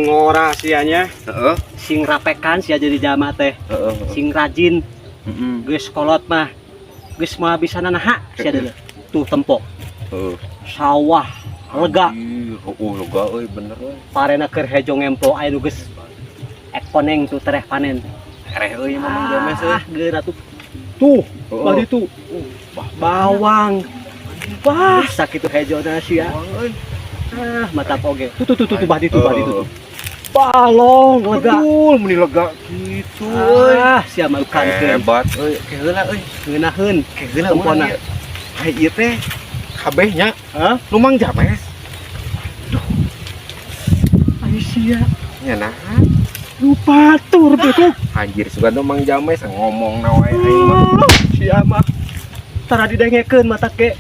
Ngora sia nya. Heeh. Sing rapekan sia jadi jalma teh. Heeh. Sing rajin. Heeh. Geus kolot mah. Geus moal bisa naha sia deuleu. Tuh tempo. Heeh. Sawah lega. Ih, oh, lega euy, bener euy. Parena keur hejo ngemplo aya nu geus ek koneng tuh tereh panen. Ereh euy Mamang James euy. Ah, geura tuh. Tuh, Heeh. bah ditu. Bawang. Wah, sakitu hejona sia. Bawang euy. Ah, mata oge. Tuh tuh tuh tuh, tuh bah ditu, bah ditu tuh. Balong lega. Betul, meni lega gitu euy. Ah, sia mah ukankeun. Hebat euy, ke heula euy. Ngeunaheun. Ke heula Tempona. urang ieu. Ai ieu teh kabeh nya Hah? Nu Mang James. Ai sia. Nya nah. Lupa tur betul. Anjir, sugan tuh Mang James ngomong na wae aing mah. Sia mah. Tara didengekeun mata ke.